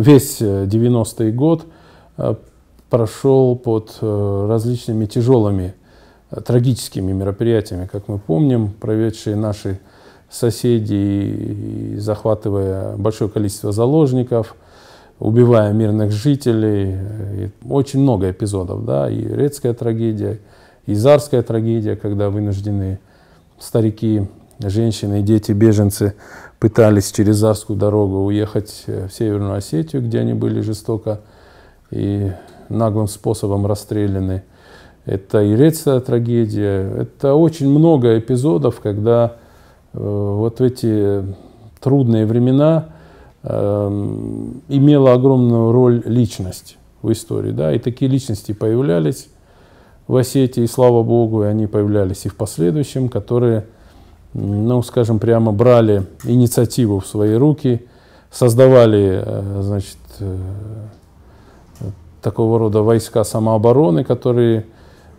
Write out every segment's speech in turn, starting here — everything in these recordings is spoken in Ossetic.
Весь 90-й год прошел под различными тяжелыми трагическими мероприятиями, как мы помним, проведшие наши соседи, и захватывая большое количество заложников, убивая мирных жителей. И очень много эпизодов, да, и Рецкая трагедия, и Зарская трагедия, когда вынуждены старики, женщины, дети, беженцы пытались через Зарскую дорогу уехать в Северную Осетию, где они были жестоко и наглым способом расстреляны. Это и Рецкая трагедия. Это очень много эпизодов, когда вот в эти трудные времена имела огромную роль личность в истории. Да? И такие личности появлялись в Осетии, и слава богу, и они появлялись и в последующем, которые, ну, скажем, прямо брали инициативу в свои руки, создавали, значит, такого рода войска самообороны, которые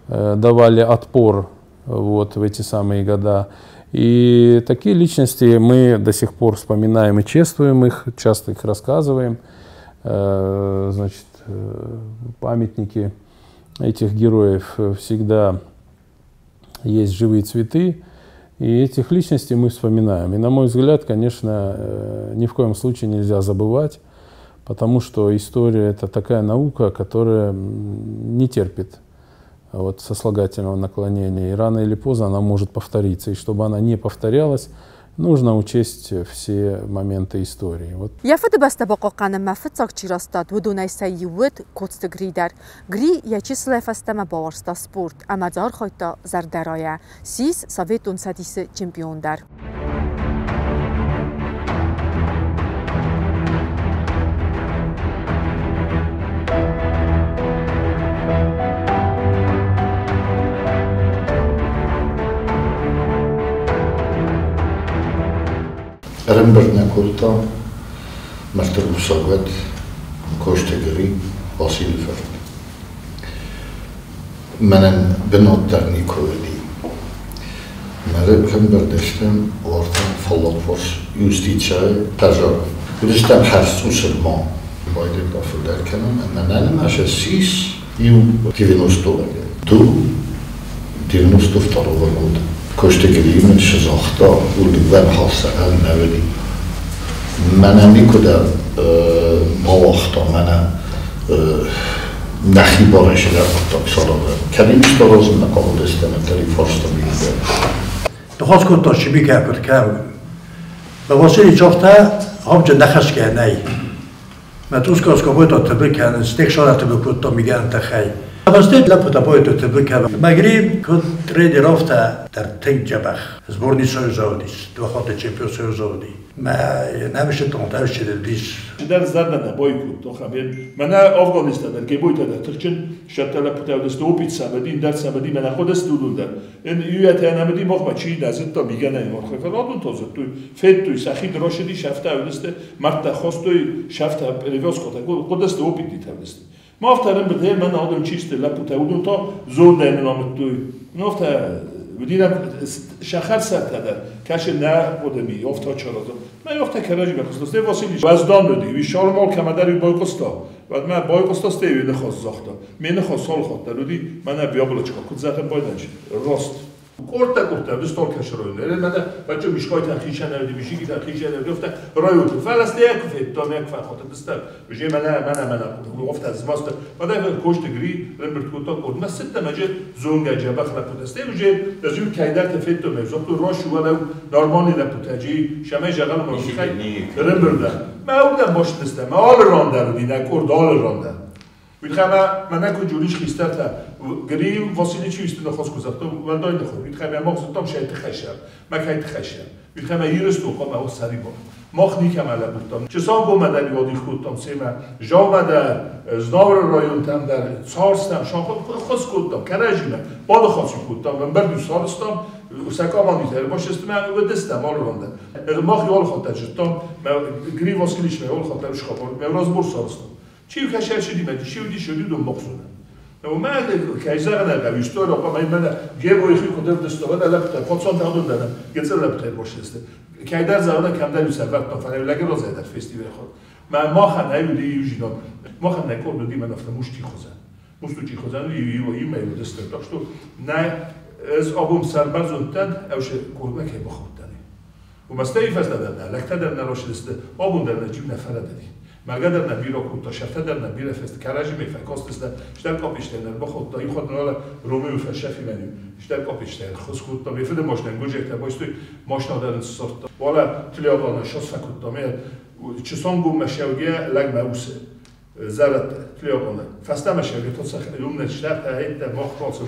давали отпор вот в эти самые года. И такие личности мы до сих пор вспоминаем и чествуем их, часто их рассказываем. Значит, памятники этих героев всегда есть живые цветы, и этих личностей мы вспоминаем. И, на мой взгляд, конечно, ни в коем случае нельзя забывать, потому что история – это такая наука, которая не терпит вот сослагательного наклонения, и рано или поздно она может повториться. И чтобы она не повторялась, нужно учесть все моменты истории. Вот. Йӕ фыдыбӕстӕ бахъахъхъӕнынмӕ фыццаг чи растад, уыдонӕй сӕ иу уыд Коцты Гри дӕр. Гри йӕ чысылӕй фӕстӕмӕ бауарзта спорт ӕмӕ дзы архайдта зӕрдӕрайӕ. Ссис Советон Цӕдисы чемпион дӕр. Ӕрӕмбырд нӕ кодта мӕрдты Косты Гри, Василы фырт. Мӕнӕн бынат дӕр никуы уыди. Мӕ ӕрӕмбырд стӕм уартӕ фаллагфарс юстицӕйы хӕдзары. Уыдыстӕм хӕрз цъус ма. Байдыдта фылдӕр кӕнын ӕмӕ нӕ нымӕц ссис иу 90-аг. До 92 года. Косты Гри мын цы загъта, уый дыууӕ ныхасы нӕ уыди. Мӕнӕ никуыдӕм бауагъта, мӕнӕ нӕхи барӕй сӕвӕрдтам саразӕн. Кӕд иу саразынмӕ хъавыдыстӕм, ӕндӕр иу фарста мидӕг. Ныхас кодта Чибикӕ куыд кӕм. Василий загъта, хабджа нӕхӕсгӕ нӕй. Мӕ тускаска бойта тыбы кӕнын, стек шара тыбы кодта мигӕн тыххӕй. Фӕсте лӕппутӕ бойта тыбы кӕнын. Мӕ Гри куыд тренер, афтӕ дӕр тынг дзӕбӕх. Сборный Союза уыдис, дыууӕ хатты чемпион Союза уыди. Мӕ нӕмысытон тӕвсчыдис. Дӕр зӕрдӕ нӕ бой кодта хабер. Мӕнӕ Афганистан дӕр, Гебойтӕ дӕр тыхджын сӕттӕ лӕппутӕ уыдысты, опит сӕмӕди, ндӕр сӕмӕди, мӕнӕ ходысты уыдон дӕр. Эн иуӕтӕ нӕмыди махмӕ чи нӕ зыдта, мигӕнӕй мархой, фӕлӕ адон та зыдтой, федтой, сӕхи рашыди, шӕфтӕ уыдысты, мӕрдтӕ хастой, шӕфтӕ перевязкатӕ, хъуыдысты, опитнитӕ уыдысты. Ма афтӕ ӕрӕмбырд, мӕнӕ адон чи сты, лӕппутӕ, уыдон та зондӕй нын амыдтой. Ну афтӕ уыди сӕхӕр сӕртӕ дӕр, кӕсы нӕ хъуыдыми, афтӕ чараза. Мӕ афтӕ кӕрӕдзимӕ хъуыста. Стӕй Василий уӕздан уыди, уый сармал кӕмӕдӕр байхъуыста. Уӕд мӕ байхъуыста, стӕй уый ныхас загъта. Ме ныхас цал хатт дӕр уыди, мӕнӕ яблочко, куыд зӕгъын байдайынч, раст. Къордтӕ-къордтӕ уыдысты алкӕцы районы. Мӕнӕ баччо Мишкайтӕ хицӕн уыди, Мишигитӕ хицӕн уыди, афтӕ районты. Фӕлӕ стӕй куы федтам, як фӕхатыдыстӕм, уже мӕнӕ, мӕнӕ, мӕнӕ, афтӕ змаста. Мӕнӕ Косты Гри ӕрӕмбырд кодта къорд. Мӕ цыдтӕн ӕджы зонгӕ дзӕбӕх лӕппутӕ. Стӕй уже ӕз иу кӕйдӕрты федтон, ӕз загътон, раст уӕлӕу нормальный лӕппутӕ, джи сӕмӕй зӕгъӕн ма ӕрӕмбырдӕн. Мӕ уырдӕм басыдыстӕм, мӕ алы ран дӕр уыди нӕ къорд алы ран дӕр. Уый тыххӕй мӕ мӕнӕ куыд зонис хистӕртӕ, Гри Василичы исты ныхас куы загъта, уӕлдай ныхас. Уый тыххӕй мӕ мах зыдтам сӕ тыххӕй сӕр, мӕ кӕй тыххӕй сӕр. Уый тыххӕй мӕ Ирыстон хъуамӕ уа сӕрибар. Мах никӕмӕ лӕбурдтам. Чысангоммӕ дӕр иу адих кодтам семӕ, Жаумӕ дӕр, Знауыры районтӕм дӕр, Царстӕм, хос кодтам, кӕрӕдзимӕ, баныхас кодтам, ӕмбырд сарӕзтам, сӕ командитӕ ӕрбацыдысты мӕ уыдыстӕм алы ран дӕр. Мах иу алы хатт дӕр зыдтам, мӕ Гри Василичмӕ алы хатт дӕр схабар, мӕ разбор сарӕзтам. Чи кӕсӕрсыди мӕ чи уыди, чи уыди, уыдон махсуна. Уымӕ кӕй зӕгъын ӕй хъӕуы, истори хъуамӕ мӕнӕ Гебойы хи куыд ӕвдыста, уӕд лӕппутӕ, Коцонты адон дӕр гыццыл лӕппутӕ ӕрбацыдысты. Кӕйдӕр зӕгъын, кӕмдӕр иу сӕвӕрдтон, фӕлӕ лӕгӕр разӕй дӕр фестиваль хъуыд. Мӕ махӕн ӕй уыди иу махӕн нӕ къорд уыди мӕн афтӕ мусти хуызӕн. Мустучи хуызӕн иумӕ уыдысты. Так что нӕ ӕз абон сӕрбӕрзонд дӕн, ӕвсе къордмӕ кӕй бахаудтӕн. Уымӕ стӕй фӕстӕдӕр нӕ лӕгтӕ дӕр нӕ росыдысты, абон дӕр нӕ джим нӕ фӕрӕдыди. Мӕлгӕ дӕр нӕ бирӕ кодта, сӕфтӕ дӕр нӕ бирӕ фест, кӕрӕдзимӕ фӕкастысты, стӕр къапистӕ нӕ рбахаудта, иу хатт нӕ Ромео фӕсӕфи меню, стӕр къапистӕ ӕрхос кодта, ме фыды машинӕ гуырджиӕгтӕ байстой, машинӕ дӕр ын ссардта. Уалӕ Тлиагъаны шос фӕкодта, ме Чысонгоммӕ сӕугӕ лӕгмӕ усы зӕрӕдтӕ Тлиагъаны. Фӕстӕмӕ сӕугӕ тоцах юмнӕ члӕптӕ, хӕйттӕ, мах калцы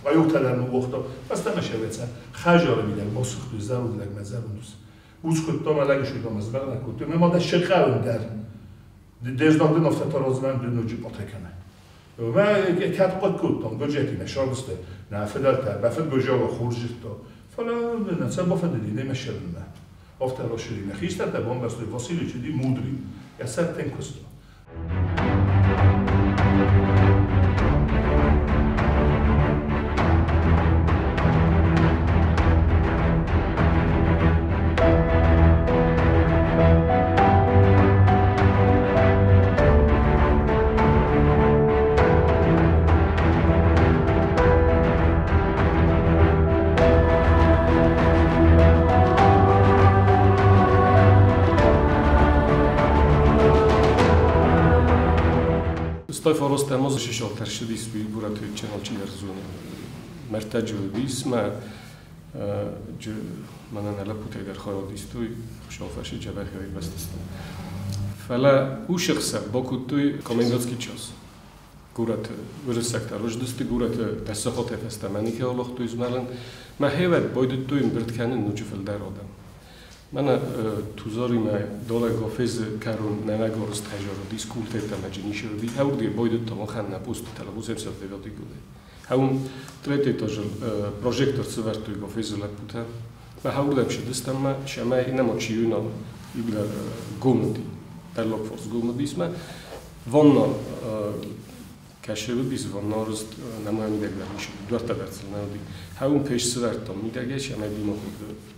айоктӕ дӕр ныууагъта. Фӕстӕмӕ сӕугӕ цӕ хӕжары мидӕг басыгътой зӕронд лӕгмӕ зӕронд ус. Ус кодта, мӕ лӕг ис уыдон збӕгънӕг кодтой. Мӕ мадӕ сыхъӕуын дӕр. Де знаг дын афтӕ тарадзынӕн ды ноджы пъатӕ кӕнай. Мӕ кӕд хъуыд кодтам гуырджиӕгтимӕ сардысты нӕ фыдӕлтӕ, мӕ фыд гуырджиагау хорз зыдта. Фӕлӕ нӕ сӕ бафӕндыди немӕ ссӕуынмӕ. Афтӕ расыди. Нӕ хистӕртӕ бамбӕрстой, Василич уыди мудрый, йӕ сӕр тынг куыста. Стойфорос темоз шишол тершидис ви бураты ченал чидер зун мертаджу дис ма ჯ манана лапутай дер хайодистуй шофаши джабахи бастист. Фӕлӕ ушихса бокуттуй комендантский час. Гурат уырыссӕгтӕ рождысты гураты дӕссахоте фӕстӕмӕ никӕй змӕлын. Мӕ хевӕд бойдыдтой ӕмбырд кӕнын ноджы фылдӕр адӕм. Мӕнӕ тузаримӕ доле гофез карун нӕнӕгорст хӕжароди скултета мӕджинишероди хӕурдге бойдыдта махӕн нӕ пусты телевизор деводигуле. Хӕун третий этажыл прожектор цывӕрдтой гофезы лӕппутӕ. Мӕ хӕурдӕм сыдыстӕм мӕ сӕмӕ нӕма чи юна иглер гомоди, терлокфорс гомодис мӕ vanna кӕсевыдис vanna arzt nem olyan idegben is дуӕрттӕ нӕуди. Хӕун пеш цывӕрдтам мидӕгӕй ӕмӕ бимоход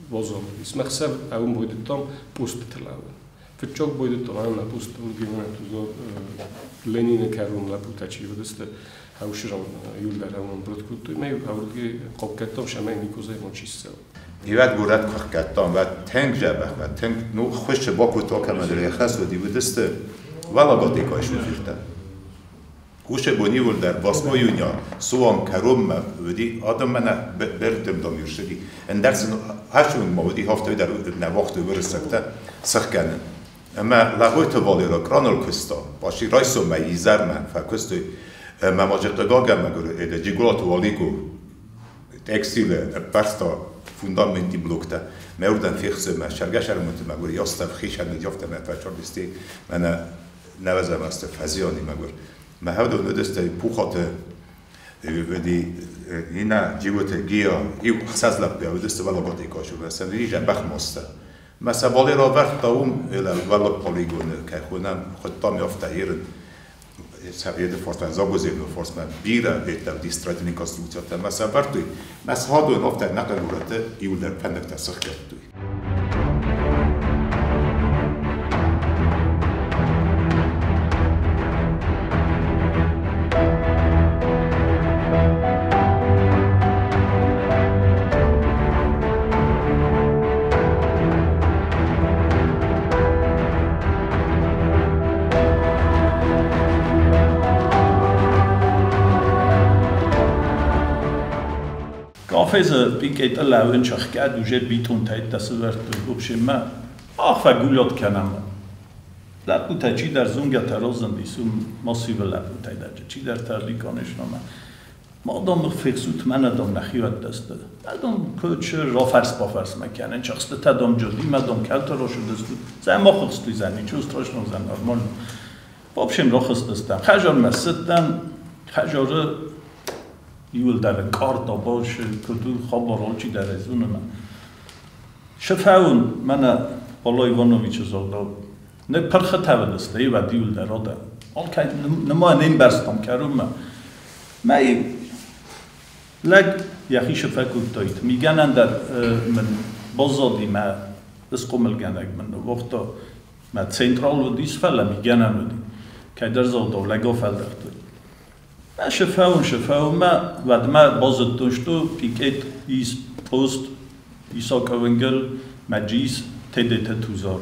вазолодис. Мӕ хсӕв хӕун бойдыдтам пустыты лӕууын. Фыццаг бойдыдтам ӕмӕ пуст ургимӕ тузо Ленины кӕрон лӕппутӕ чи уыдысты, хӕушыран юлдӕр хӕун брод кодтой, мӕ хӕурдге хъопкӕдтам сӕмӕ Никозай мочиссел. Ивад гурат кохкаттам ва тэнг жабах ва тэнг ну хуш бокуто камадре хасуди уыдысты валаготика шуфирта. Куше бонивул дар 8 июня суан каром уди адам мана бердем дом юршиди. Эндерсен хашун ма уди хафта дар на вахту вырсакта сахканен. Ама лагойто валера кранол куста. Баши райсо ма изар ма факусту ма мажетагага ма гур эде жигулату валику текстиле парста фундаменти блокта. Меурдан фихсе ма шаргашар мут ма гур ястав хишан яфта ма фачордисти мана невезем azt a фазиони ма гур. Ма хавдо нөдесте пухате веди ина жиготе гиа и хсазлап я өдесте валаготика шу васен рижа бахмоста. Ма са валера вертаум эле валаг полигон кахунам хоттам яфта ирн Jede force zagozévő force ma bira vétel disztratini konstrukciót, ma sa vartui, ma sa hadon ofta nakalurate iulder fennekte szakkettui. Կաֆեզը պիկետը լավն չխկա դուժե բիտուն թե դասվերտ вообще ախվա գուլոտ կանամ լապուտա չի դար զունգա տարոզն դիսում մասիվը լապուտա դա չի դար տալի конечно մադամ ֆիքսուտ մանադամ նախիվատ դաստը ադամ քոչ ռոֆարս պոֆարս մականեն չխստը տադամ ջոդի մադամ կալտորոշ դստու զայ մոխստու զան ինչու страшно զան նորմալ вообще ռոխստստան խաժոր մաստան խաժորը Իուլդարը կարտա բոշ կդու խաբարոչի դարեզունը շֆաուն մենը Պոլո Իվանովիչը զողդա նե փրխթավը դստե իվա դիուլդար օդա ալքայ նման եմ բերստամ կարումը մայ լэг яхи շֆակուտոյт միգանանդար մն բոզոդի մա սկոմել գանակ մն ողտո Мӕ централ уыдис, фӕлӕ мигӕнӕн уыди. Кӕйдӕр золотов лӕго фӕлдӕхтой. Мӕ шефӕун, уӕдмӕ базыдтон, что пикет ис пост Исаковенгел маджис ТДТ тузар.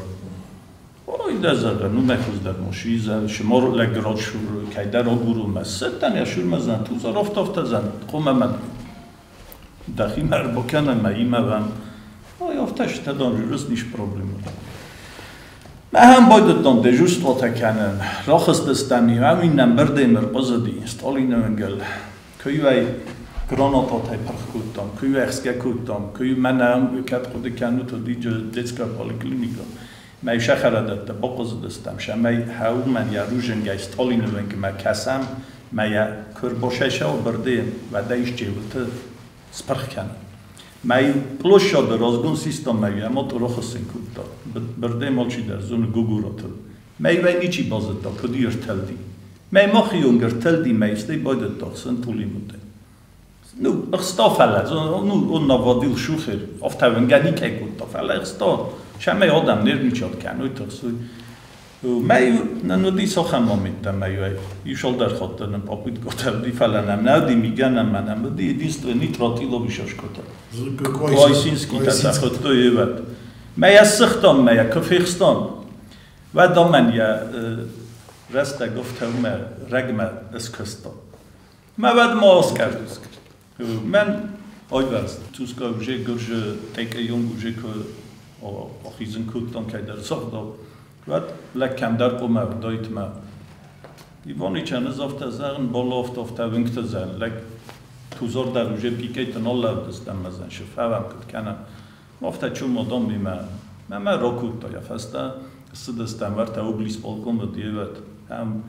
Ой, да зӕгъӕ, ну мӕ хуыздӕр мошиза, шымор лӕгрод шур, кӕйдӕр огуру мӕ сыттан я шурмазан тузар офтофтазан, къума мӕ дӕхимӕ ӕрбакӕнӕн мӕ имӕвӕн. Ой, офтӕ журус ниш проблема. Мӕ байдыдтон дежурствотӕ кӕнын. Рахызтыстӕм ӕм иннӕ бырдӕм ӕрхъуызыди Сталиновенгел. Куы-иу гранататӕй пырх кодтам, куы-иу ӕхсгӕ кодтам, куы-иу мӕнӕ кӕд хъуыды кӕнут, уыди детская поликлиника. Мӕ сӕхӕрӕдӕттӕ бахъуызыдыстӕм, сӕмӕй хӕумӕн йӕ рузынгӕй Сталиновенгмӕ кӕсӕм, мӕ йӕ куы ӕрбашайсӕуы бырдӕм, уӕд ӕй исчеуылты спырх кӕнын. Мӕ площады разгон систам мӕ ӕмӕ рахӕссын кодта. Бырдӕм алчидӕр зоны Гугуратыл. Мӕ ничи базыдта, куыд ӕртӕлди. Мӕ махионг ӕртӕлди, мӕ стӕй байдыдта хсын пулеметӕй. Ну, ӕхста фӕлӕ, ну, он наводил шухер, афтӕ никӕй кодта, фӕлӕ ӕхста. Сӕмӕй адӕм нервничат кӕной тыхсой. Мӕ нын уыди сахӕм моменттӕ, мӕ иу шалдӕр хатты нын попытка уыди, фӕлӕ нӕм нӕ уыди мигӕнӕн, мӕ нӕм уыди единственный тротиловый шашкотӕ. Квайсинский та хуыдтой ивӕд. Мӕ йӕ сыгътам, мӕ йӕ куы фехстам, уӕд амӕн йӕ рӕстӕг офтӕумӕ рӕгмӕ ыскуыста. Мӕ уӕд ма аскӕрд. Мӕн айвӕрст. Туска уже гуржы текӕйонг уже куы ахизын кодтам кӕйдӕр сыгъдау. Уӕд лӕг кӕмдӕр къуымӕ уыдаид мӕ. Иваничӕн ӕз афтӕ зӕгъын, бала афтӕ афтӕ уынгты зӕгъын, лӕг тузар дӕр уже пикеты нал лӕудыстӕм мӕ зӕн шыфӕвӕм куыд кӕнӕм. Афтӕ чумодан мимӕ. Мӕ мӕ ракодта йӕ фӕстӕ. Ссыдыстӕм уӕртӕ облисполкомы девӕт. Ӕм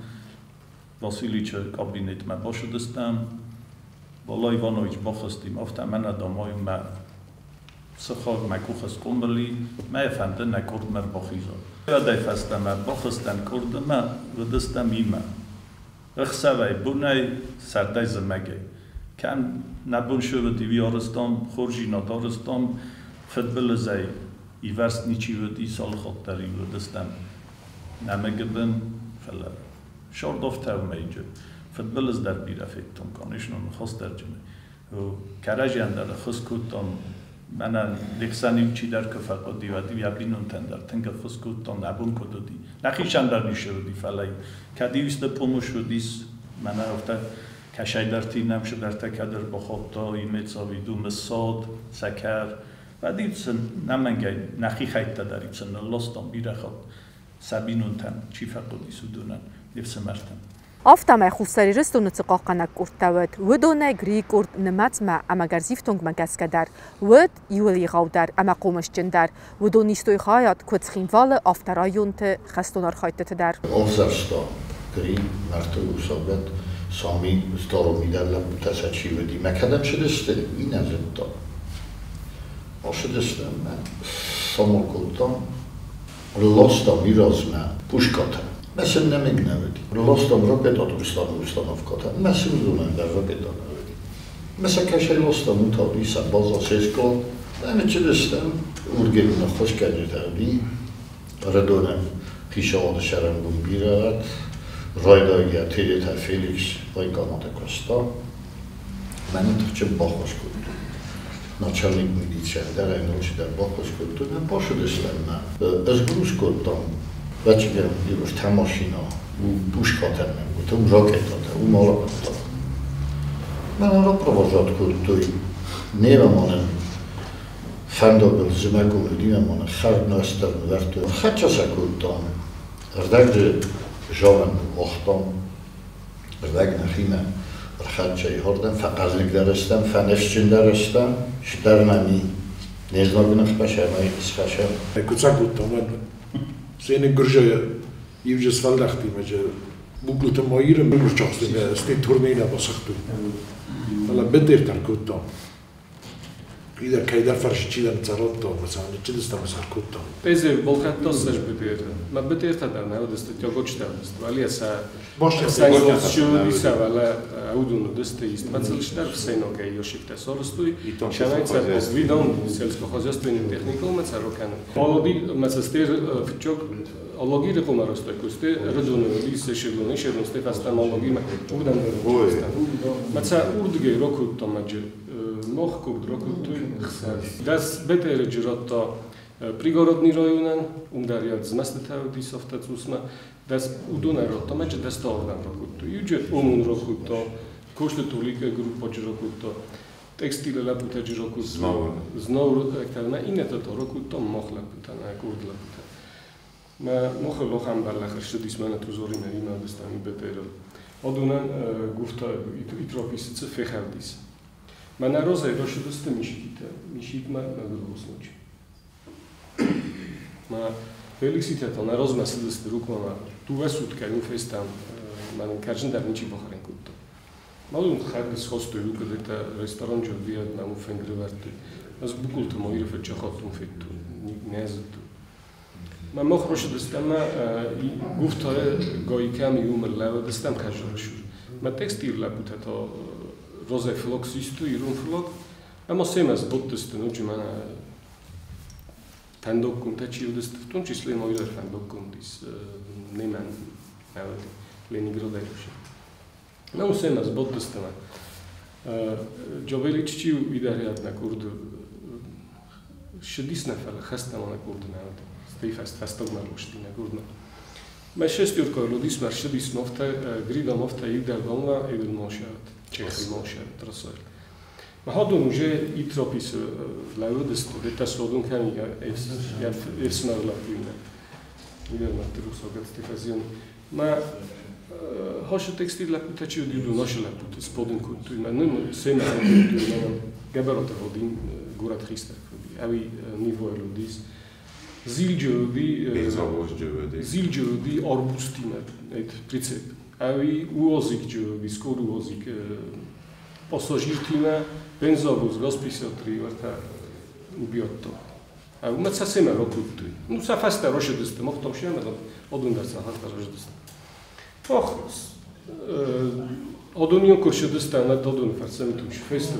Василичы кабинетмӕ башыдыстӕм. Бала Иванович бахызти, афтӕ мӕнӕ дамайы мӕ сыхаг мӕ къухы схъомыл и, мӕ фӕнды нӕ къордмӕ ӕрбахизон. Уӕдӕй фӕстӕмӕ бахызтӕн къордмӕ, уыдыстӕм имӕ. Ӕхсӕвӕй, бонӕй, сӕрдӕй, зымӕгӕй. Кӕм нӕ бон шы уыди, уый арызтам, хорздзинад арызтам, фыдбылызӕй ивӕрст ничи уыди, цал хатт дӕр-иу уыдыстӕм нӕмыгы бын, фӕлӕ шордофтӕу мӕйджы. Фыдбылыз дӕр бирӕ федтон, конечно, ныхасдӕрджыны. Кӕрӕдзийӕн дӕр ӕххуыс кодтам, мӕнӕн Лексӕн-иу чидӕр куы фӕхъуыди, уӕд-иу йӕ бинонтӕн дӕр тынг ӕххуыс кодтам, нӕ бон куыд уыди. Нӕхицӕн дӕр ницы уыди, фӕлӕ кӕд-иу исты помощь уыдис, мӕнӕ афтӕ кӕсӕйдӕрти нӕм цыдӕртӕ кӕд ӕрбахаудта, имеется в виду мысад, сӕкӕр, уӕд-иу сын нӕмӕнгӕй нӕхи хӕйттӕ дӕр-иу сын нылластам бирӕ хатт сӕ бинонтӕн, чи фӕхъуыдис, уыдонӕн, не фсымӕртӕн. Афтӕмӕй Хуссар Ирыстоны цы хъахъхъӕнӕг къордтӕ уыд, уыдонӕй Грийы къорд нымӕцмӕ ӕмӕ гӕрзифтонгмӕ гӕсгӕ дӕр уыд иуыл егъаудӕр ӕмӕ хъомысджындӕр. Уыдон истой хайад куыд Цхинвалы, афтӕ районты хӕстон архайдтыты дӕр. Ӕвзӕрста Гри Нарты усагӕд Сами Старомидӕр лӕппутӕ сӕ чи уыди, мӕ кӕдӕм цыдысты, уый нӕ зыдта. Ацыдыстӕм мӕ самал кодтам, ластам уый размӕ пушкатӕ. Мӕ сын нӕмыг нӕ уыди. Ластам ракетаты установкӕтӕ, мӕ сын уыдонӕн дӕр ракетӕ нӕ уыди. Мӕ сӕ кӕсӕй ластам, уым та уыди сӕ база, се склад. Ӕмӕ цыдыстӕм, Ургены ныххуысгӕнджытӕ уыди, Ӕрыдонӕн хицауады сӕрӕнгом бирӕ райдайгӕ Теретӕ Феликс военкоматы куыста. Мӕнӕн тыхджын баххуыс кодтой. Начальник милицийӕн дӕр ӕй ноджыдӕр баххуыс кодтой. Мӕ бацыдыстӕм мӕ. Ӕз груз кодтам, вӕццӕгӕн, ӕртӕ машинӕ, пушкатӕ нӕмгуытӕ, ракетӕтӕ, уым алӕвӕрдта. Мӕнӕн рапровожат кодтой. Немӕ ма нын фӕндагыл зымӕгон уыди, ма нын хӕрдмӕ нывӕрдтой. Хӕццӕ сӕ кодтам. Ӕрдӕгджы зӕгъӕн уагътам, ӕрдӕг нӕхимӕ ӕрхӕццӕ и хордӕм, фӕхъӕзныгдӕр стӕм, фӕныфсджындӕр стӕм, стӕр нӕм и не знагы ныхмӕ сӕмӕй схӕцӕм. Куы цӕ кодтам, уӕд сены гуырзӕ иуджы сфӕлдӕхти мӕ буклыты ма иры мырчахсты сте турнейна басыгътой. Фӕлӕ беддертӕ кодтам. Идер кӕйдӕр фӕрсы чидӕр цӕродта, масалан, чидыстӕм сар кодтам. Тезе болхаттос бедерта. Ма бедерта дӕр нӕ уыдысты, тягочтӕ уыдысты. Валия сӕ сӕ Уыдоны дысты испацилштар всеногай йошикта сорстуй, шанайца видон сельскохозяйственный техникал мацарокан. Олоди мацастер фчок ологи рекомаростой кусте рыдоны лис шедлони шедлонсте фастам ологи урдан маца урдге рокутто маджи мох курд рокуттуй хсар. Das betere ջրոտո Пригородный районан умдарья змастетау дисофтацусма das удуна ротто маджи das тордан рокутто. Юджи омун рокутто кошлетулик группа ջրокутто ტექსტილე ლაპუთა ջროკუტო ზნოურ ექტალმა ინეტო როკუტო მოხ ლაპუთა ნა კურდ ლაპუთა. მა მოხ ლოხამ ბარლა ხრშდის მანა თუ ზორინა იმადესტან იბეტერო. ოდუნან გუფთა იტროპისიც ფეხავდის. მანა როზე როშდესტ მიშიკითა მიშიკმა მაგროსნოჩი. მა ფელიქსითა თონა როზმა სდესტ რუკმა დუვასუტკა იუფესტამ მან კარჟინდარ ნიჩი ბოხარენ კუტო. მალუნ ხარდის ხოსტუ უკდეტა რესტორან ჯობია ნამუფენგრევარტი. მას ბუკულთო მოირფე ჩახოთ უმფეტუ ნეზტუ. მა მოხროშდესტამა გუფთორე გოიკამ იუმრ ლავდესტამ ხაჟორშურ. მა ტექსტილ ლაპუთათო როზე ფლოქსისტუ ირუნ ფლოკ ამა სემას ბოტდესტ ნუჯი მანა ფანდოკუნთა ჩიუდესტ в том числе მოილერ ფანდოკუნდის ნემან ნავდი ლენინგრადელში. მა უსემას ბოტდესტმა ჯობელიჩი ვიდარიადნა კურდ შედისნა ფალა ხასტამანა კურდნა სტეიფას თასტოგმალუშტინა კურდნა. მა შეστიურკო ლუდის მარ შედის მოფთა გრიდო მოფთა იდარ დომა ედულ მოშავთ ჩეხი მოშავთ როსოელ. მა ჰოდუნ уже იტროპის ლავდესტ დეტას ოდუნ ქამიგა ეს ეს მაგლაპინა. იდერმა ტრუსოგაც ტიფაზიონ მა ჰოშ ტექსტილ ლაპუთაჩი უდიუდუ ნოშ ლაპუთის პოდინ კუტუ მა ნუ სემა კუტუ მა გაბაროტა ჰოდინ გურათ ხისტარ ქოდი ავი ნივოელუდის ზილჯოდი ზილჯოდი ორბუსტინა ეთ პრიცეპ ავი უოზიკ ჯოდი სკორ უოზიკ პასაჟირთინა ბენზოვუს გოსპისოტრი ვართა უბიოტო ავი მაცასემა როკუტუ ნუ საფასტა როშედესტ მოხტოვში ამატო ოდუნდარ საფასტა როშედესტ ოხ ოდუნიო კურშედესტანა დოდუნ ფარსემიტუშ ფესტ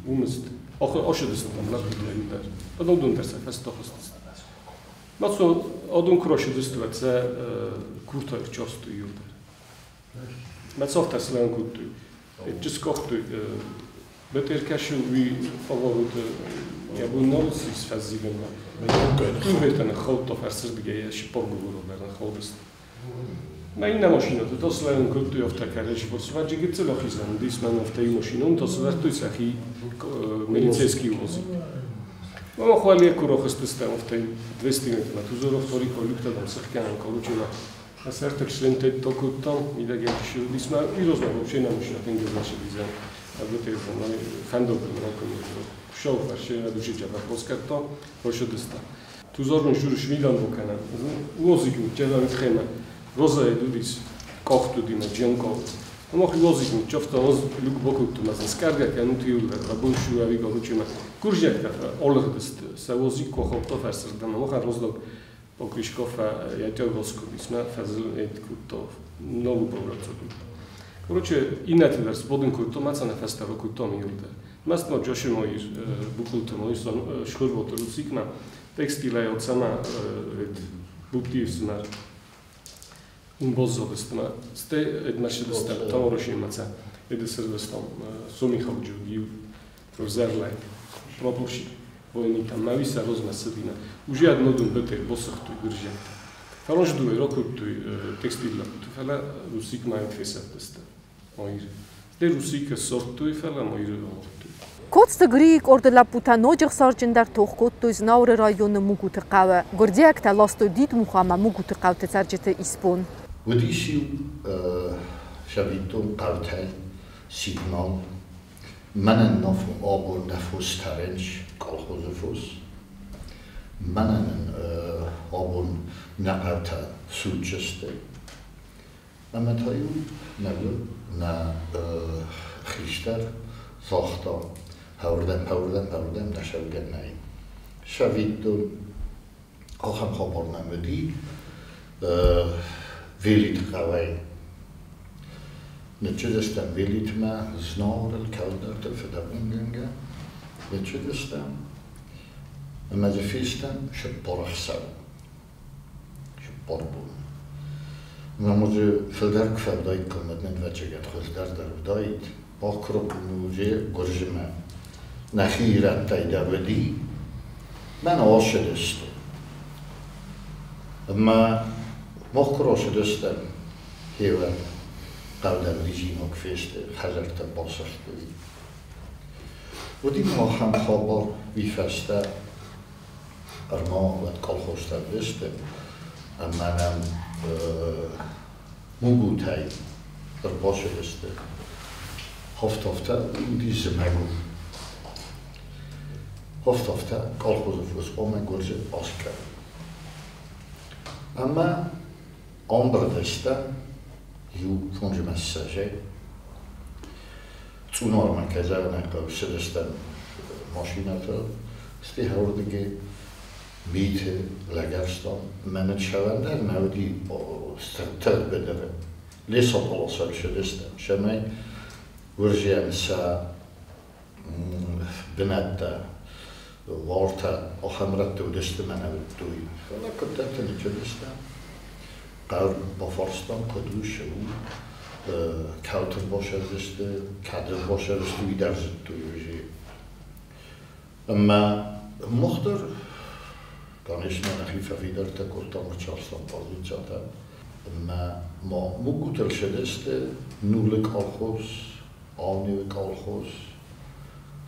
უმესტ ოხ ოშედესტამ ლაპიდაინდარ ოდუნდარ საფასტა ხოსტ მაცო ოდუნ კროშედესტვაცა კურთო ჩოსტუ იურდარ მაცოფთა სლან კუტუ ეჭსკოხტუ ბეტერკაშუ ვი ფავორუტ იაბუნოლსის ფაზიგენა ტუბეტან ხოლტო ფარსერბიგეაში პორგუგურო ხოლდესტ მა ინა მოშინოთ თოსლან კუტუ ოფთა ქარეში ფორსვაჯი გიწლო ხიზან დის მან ოფთა იმოშინონ თოსლარტუ ისახი მილიცეისკი უოზი მა ხვალია კუროხესტესტა ოფთა 200 მა თუზორო ხორი კოლუქთა და მსახკანან კორუჩინა ასარტ ქსლენტე ტოკუტო მიდაგეში დის მა იროზმა ვოფშენა მოშინა თენგეზლაში დიზან აბეტეზა მა ფანდობენ როკონი შოუფარ შეადუში ჯაბა პოსკარტო როშოდესტა თუზორნ შურუშ მიდან ვოკანა უოზიკ ჯედა მითხემა როზა ედუდის კოხტუდი მა ჯონკო მოხი უოზიკ ჩოფტა ოզ ლუკ ბოკუტუ მას სკარგა კანუთიულ რაბუშუ ავი გორუჩიმა გურჟაკთა ოლღდესტ საუოზიკ კოხოტო ფერსრდა მოხა როზლოკ პოკრიშკოფა იატიოგოსკუდის მა ფაზლ ედკუტო ნოვუ პროგრამცოკუ короче ინათიდარ სპოდინ კუტო მაცანა ფასტა როკუტო მიულდა მასტმა ჯოში მოիր ბუკულთო მოის შხურბოტ რუსიკმა ტექსტილა ოცამა ედ ბუტივს მარ უმბოზობესტმა სტე ედმაშედესტა თამოროში მაცა ედესერვესტომ სომიხავჯუ როზერლაი პროპორში ვოინითა მავისა როზმა სედინა უჟე ადნოდუნ ბეტერ ბოსხტუ გურჟაკთა ფაროშდუე როკუტუ ტექსტილა ფალა რუსიკმა ეთფესაბდესტა მოիր დე რუსიკ სორტუი ფალა მოիր მორტუ Коцты Гри კორდლაპუთა ნოჯღ სარჯინდარ თოხკოტტუი ზნაურე რაიონი მუგუთი ყავე გურძიაკთა ლასტუი დიდ მუხამა მუგუთი ყავთე ცარჯეთე ისპონ უდისიუ შავიტო ყავთე სიგნალ მანან ნოფ აბურ ნაფოს თარენჩ კოლხოზოფოს მანან აბურ ნაყავთა სუჯესტე ამათაიუ ნაგ ნა ხიშტარ ზოხტო ჰაურდან ჰაურდან ჰაურდან ნაშავგენაი შავიტო ოხამ ხობორნა მოდი ველით ყავაი. Ныццыдыстӕм Велитмӕ, Знауырыл кӕуылдӕрты фыдӕбонгӕнгӕ. Ныццыдыстӕм ӕмӕ дзы фестӕм 40 ӕхсӕвы, 40 боны. Ӕмӕ ма дзы фылдӕр куы фӕуыдаиккам, уӕд нын ӕвӕццӕгӕн хуыздӕр дӕр уыдаид. Бакуыры Гуырдзымӕ. Нӕхи ирӕттӕй дӕр уыди, мӕнӕ ацыдысты. Ӕмӕ мах куы рацыдыстӕм, хевӕд хъӕу дӕр лидзинаг фесты, хӕдзӕрттӕ басыгътой. Уыди ма ахӕм хабар, уый фӕстӕ ӕрма уӕд колхозтӕ уыдысты, ӕмӕ нӕм Мугутӕй ӕрбацыдысты. Хафт-афтӕ уыди зымӕгон. Хафт-афтӕ колхозы фос хъуамӕ Гуырдзы аскъӕрой. Ӕмӕ ӕмбырд стӕм иу фондзмӕ ссӕдзӕй. Цъунармӕ, кӕй зӕгъын ӕй хъӕуы, ссыдыстӕм машинӕтыл, стӕй уырдыгӕй миты лӕгӕрстам. Мӕнӕн цӕуӕн дӕр нӕ уыди тыгъд быдыры. Лесополосӕй ссыдыстӕм, цӕмӕй гуырдзыйӕн сӕ бынӕттӕ, уартӕ ахӕм рӕтты уыдысты, мӕнӕ уыдтой. Фӕлӕ куыддӕрты ныццыдыстӕм. Хъӕр бафарстам, куыд у, цы у, кӕуылты ӕрбасӕрдзысты, кӕд ӕрбасӕрдзысты, уый дӕр зыдтой уже. Ӕмӕ мах дӕр, конечно, нӕхи фӕфидӕрттӕ кодтам, ӕрцахстам позицитӕ. Ӕмӕ ма Мугутыл ссыдысты Нулы колхоз, Аунеуы колхоз,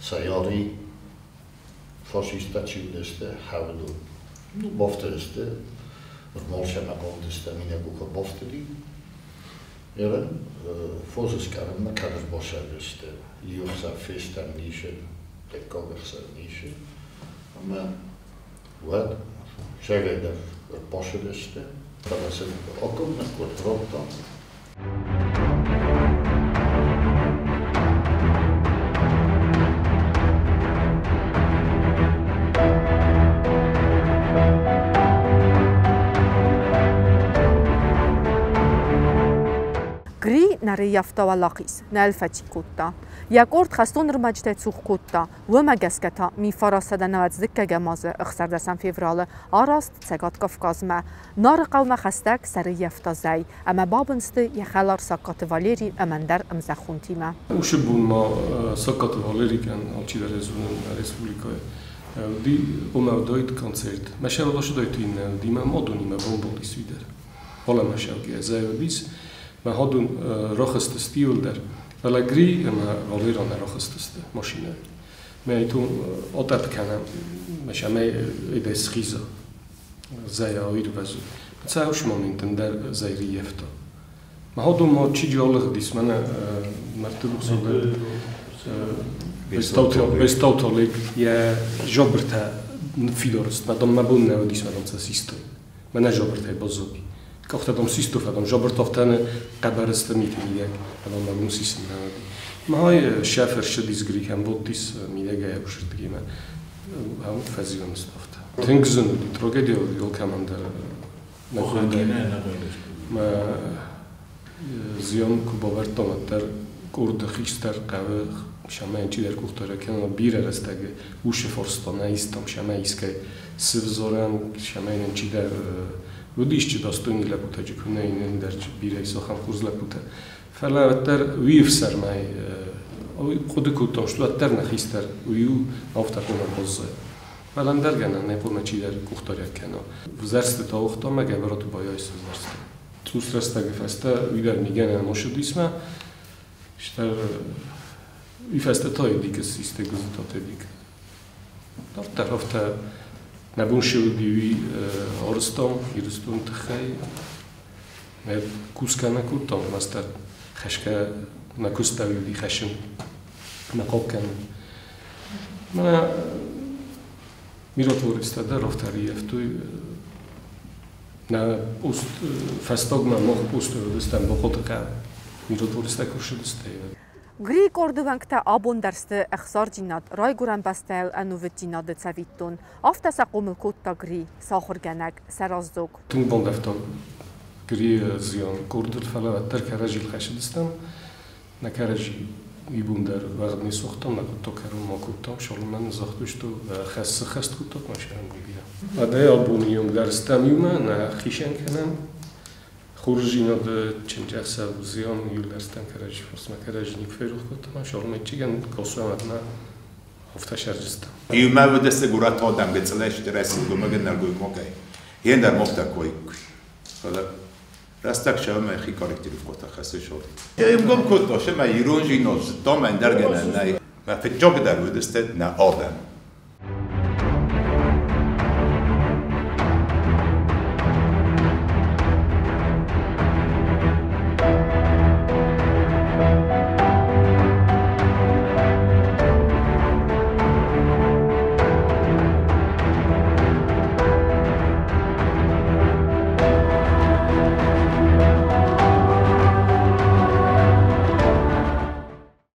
Саяри, фашисттӕ чи уыдысты, уыдон. Ну, бафтыдысты, ӕрмалсӕмӕ хъавыдысты, минӕгуха бафтыди. Ерын фос скъӕрынмӕ кӕд ӕрбасӕрдысты. Иу ӕхсӕв фестӕм нисы, дыккаг ӕхсӕв нисы. Ӕмӕ уӕд сӕгӕйдӕр ӕрбасыдысты. Фӕлӕ сын окоп ныккодт радтам. Гри нӕ рыййӕфта уӕлахиз, нӕ ӕлфӕчи кодта. Йӕ къорд хӕстон ӕрмӕджытӕй цух кодта, уымӕ гӕсгӕ та 1992 азы 16 февралы араст Цӕгат Кавказмӕ. Нары хъӕумӕ хӕстӕг сӕ рыййӕфта зӕй, ӕмӕ бабын сты йӕ хӕлар Сагкаты Валери ӕмӕ ӕндӕр ӕмзӕххонтимӕ. Уыцы бон ма Сагкаты Валерикӕн алчидӕр зоны нӕ республикӕйы уыди, ома уыдаид концерт. Мӕ сӕрыласыдаид иннӕ уыди, мӕ мадонимӕ бамбалдис уый дӕр. Фӕлӕ мӕ сӕугӕ зӕй уыдис, мӕ хадон рахызтысты иуылдӕр. Фӕлӕ Гри ӕмӕ Валера нӕ рахызтысты машинӕйы. Мӕ итон атӕпп кӕнӕм, мӕ сӕмӕ эдӕй схиза. Зӕй аирвӕзы. Цӕуыс момент ӕндӕр зӕй риййӕфта. Мӕ хадон ма чиджи алыгъдис, мӕнӕ мӕрдты рухсады Бестауталег йӕ жабыртӕ ныффидар сты, мӕ дам мӕ бон нӕ уыдис, мӕ дам сӕ систой. Мӕнӕ жабыртӕй баззади. Къӕхтӕ дам систой, фӕлӕ дам жабыртӕ афтӕ хъӕбӕр сты миты мидӕг, фӕлӕ мӕ бон сисын нӕ уыди. Мӕ шӕфер ссыдис Грихӕн бодтис мидӕгӕй ӕхсырдыгимӕ. Ам фӕзилӕн сты афтӕ. Тынг зын уыди, трагедия уыди алкӕмӕн дӕр. Мӕ зиан куы бавӕрдтам, уӕддӕр къорды хистӕр хъӕуы сӕмӕ чидӕр къухтӕ кӕнӕ бирӕ рӕстӕг усы фарста нӕ истам, сӕмӕ искӕй сывзарӕн, сӕмӕ нын чидӕр уыдис чи достойный лӕппутӕ, чи куы нӕ ӕндӕр бирӕ ис ахӕм хорз лӕппутӕ. Фӕлӕ уӕддӕр уый ӕфсӕрмӕй хъуыды кодтам, что уӕддӕр нӕ хистӕр уый у, афтӕ хъуамӕ баззайа. Фӕлӕ ӕндӕр гӕнӕн нӕй, хъуамӕ чидӕр къухдариуӕг кӕна. Взӕрсты та уагътам, ӕмӕ Гӕбӕраты Байайы сывзӕрста. Цъус рӕстӕджы фӕстӕ уый дӕр мигӕнӕн ацыдис мӕ, стӕй уый фӕстӕ та Эдик ссис Тегуызты Эдик. Дарддӕр афтӕ нӕ бон цы уыди, уый арызтам Ирыстоны тыххӕй. Мӕ кусгӕ нӕ кодтам, мастер хӕсгӕ нӕ куыста уыди хӕссын, нӕ хъахъхъӕнын. Мӕнӕ миротворецтӕ дӕр афтӕ ӕрыййӕфтой. Нӕ пост фӕстагмӕ мах посты уыдыстӕм Бохъоты хъӕуы. Миротворецтӕ куы ссыдысты. Грийы къорды уӕнгтӕ абон дӕр сты ӕхсардзинад, райгуырӕн бӕстӕйыл ӕнувыддзинады цӕвиттон. Афтӕ сӕ хъомыл кодта Гри, сӕ ахуыргӕнӕг, сӕ раздзог. Тынг бандӕвта Грийы зиан къордыл, фӕлӕ уӕддӕр кӕрӕдзийыл хӕцыдыстӕм. На кӕрӕдзи уый бон дӕр уӕгъд не суагътам, нӕ кодта кӕронмӕ кодтам, шалымӕ ныззагътой, хӕс сыххӕст кодтат, машинӕ бирӕ. Адӕй абоны онг дӕр стӕм иумӕ, нӕ хицӕн кӕнӕм. Хорздзинады чындзӕхсӕв зиан иуылдӕр стӕм кӕрӕдзи фарсмӕ, кӕрӕдзи никуы ферох кодтам, шалымӕ чигӕн косуӕмӕ афтӕ сӕрджыстӕм. Иумӕ уыдысты горӕты адӕм гыццылӕй стырӕй сылгоймагӕй нӕлгоймагӕй. Йе ндӕр махтӕ койкой. Фӕлӕ рӕстӕг сӕумӕ хи корректировкӕтӕ хӕссы шор. Ӕмгом кодта, сӕмӕ ирон зинад зыдтам, ӕндӕр гӕнӕн нӕй. Мӕ фыццагдӕр уыдысты нӕ адӕм.